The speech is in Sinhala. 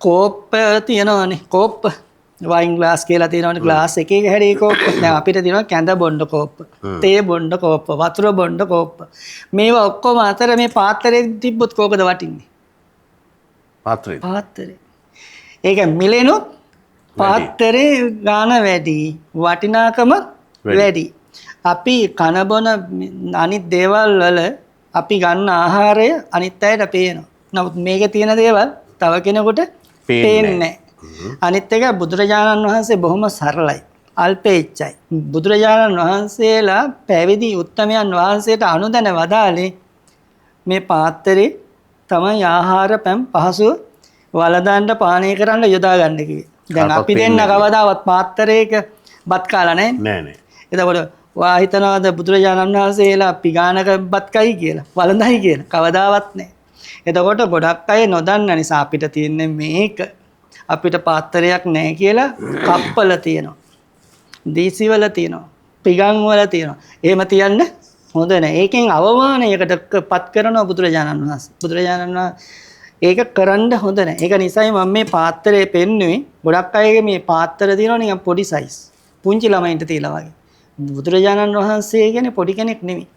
කෝප්ප තියෙනවනේ. කෝප්ප වයින් ග්ලාස් කියලා තියෙනවනේ. ග්ලාස් එක එක හැඩේ කෝප්ප. දැන් අපිට තියෙනවා කැඳ බොණ්ඩ කෝප්ප, තේ බොණ්ඩ කෝප්ප, වතුර බොණ්ඩ කෝප්ප. මේවා ඔක්කොම අතර මේ පාත්‍රයේ තිබ්බොත් කෝකද වටින්නේ? පාත්‍රේ. පාත්‍රේ. ඒක මිලෙනොත් පාත්‍රේ ගාන වැඩි, වටිනාකම වැඩි. අපි කන බොන අනිත් දේවල් වල අපි ගන්න ආහාරය අනිත් අයට පේනවා. නමුත් මේකේ තියෙන දේවල් තව කෙනෙකුට පේන්නේ නැහැ. අනිත් එක බුදුරජාණන් වහන්සේ බොහොම සරලයි, අල්පේච්ඡයි. බුදුරජාණන් වහන්සේලා පැවිදි උත්තමයන් වහන්සේට අනුදැන වදාළේ මේ පාත්‍රේ තමයි ආහාර පැන් පහසුව වළඳන්න පානය කරන්න යොදා ගන්න කිව්වේ. දැන් අපි දෙන්න කවදාවත් පාත්‍රයක බත් කාලා නැහැ. නෑ නෑ. එතකොට ඔයා හිතනවාද බුදුරජාණන් වහන්සේලා පිගානක බත් කයි කියලා, වළඳයි කියලා? කවදාවත් නෑ. එතකොට ගොඩක් අය නොදන්න නිසා අපිට තියෙන්නේ මේක, අපිට පාත්‍රයක් නෑ කියලා කප්පල තියෙනවා, දීසිවල තියෙනවා, පිගන් වල තියෙනවා. එහෙම තියන්න හොඳ නෑ. ඒකෙන් අවමානයකට පත් කරනවා බුදුරජාණන් වහන්සේ. බුදුරජාණන් වහන්සේ ඒක කරන්න හොඳ නෑ. ඒක නිසායි මම මේ පාත්‍රය පෙන්නුවේ. ගොඩක් අයගේ මේ පාත්‍ර තියෙනවා නිකන් පොඩි සයිස්, පුංචි ළමයින්ට තියලා වගේ. බුදුරජාණන් වහන්සේ කියන්නේ පොඩි කෙනෙක් නෙමෙයි.